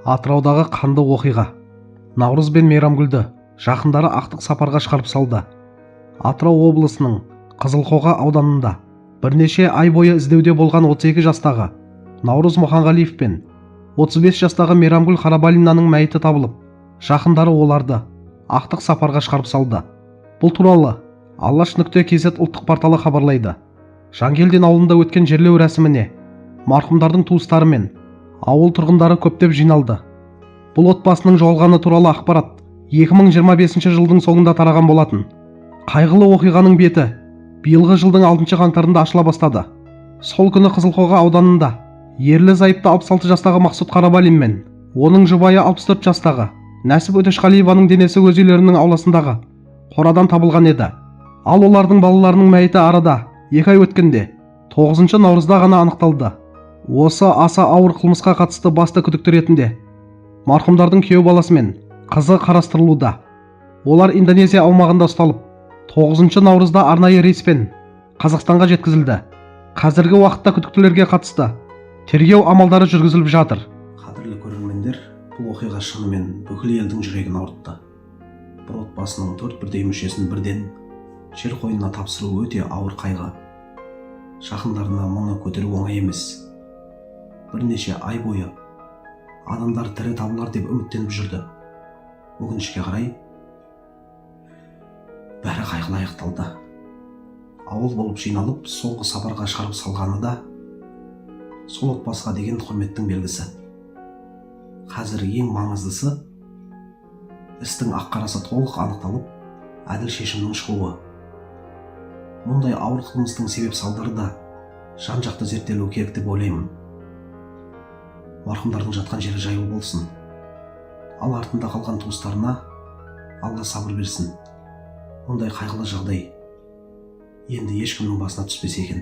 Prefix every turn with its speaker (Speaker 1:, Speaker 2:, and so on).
Speaker 1: Атыраудағы қанды оқиға. Наурыз бен Мейрамгүлді жақындары ақтық сапарға шығарып салды. Атырау облысының Қызылқоға ауданында бірнеше ай бойы іздеуде болған 32 жастағы Наурыз Мұханғалиев пен 35 жастағы Мейрамгүл Қарабалинаның мәйіті табылып, жақындары оларды ақтық сапарға шығарып салды. Бұл туралы Алаш.kz ұлттық порталы хабарлайды. Жангелдин ауылында өткен жерлеу рәсіміне марқұмдардың туыстары мен ауыл тұрғындары көптеп жиналды. Бұл отбасының жоғалғаны туралы ақпарат 2025 жылдың соңында тараған болатын. Қайғылы оқиғаның беті биылғы жылдың 6 қаңтарында ашыла бастады. Сол күні Қызылқоға ауданында ерлі зайыпты 66 жастағы Мақсұт Қарабалин мен оның жұбайы 64 жастағы Нәсіп Өтешқалиеваның денесі өз үйлерінің ауласындағы қорадан табылған еді. Ал олардың балаларының мәйіті арада 2 ай өткенде, 9 наурызда ғана анықталды. Осы аса ауыр қылмысқа қатысты басты күдікті ретінде марқұмдардың күйеу баласы мен қызы қарастырылуда. Олар Индонезия аумағында ұсталып, 9 наурызда арнайы рейспен Қазақстанға жеткізілді. Қазіргі уақытта күдіктілерге қатысты тергеу амалдары жүргізіліп жатыр.
Speaker 2: Қадірлі көрермендер, бұл оқиға шынымен бүкіл елдің жүрегін ауыртты. Бір отбасының төрт бірдей мүшесін бірден жер қойнына тапсыру өте ауыр қайғы. Жақындарына мұны көтеру оңай емес. Бірнеше ай бойы адамдар тірі табылар деп үміттеніп жүрді. Өкінішке қарай, бәрі қайғылы аяқталды. Ауыл болып жиналып, соңғы сапарға шығарып салғаны да сол отбасыға деген құрметтің белгісі. Қазір ең маңыздысы істің ақ қарасы толық анықталып, әділ шешімнің шығуы. Мұндай ауыр қылмыстың себеп салдары да жан жақты зерттелуі керек деп ойлаймын. Марқұмдардың жатқан жері жайлы болсын, ал артында қалған туыстарына Алла сабыр берсін. Мұндай қайғылы жағдай енді ешкімнің басына түспесе екен.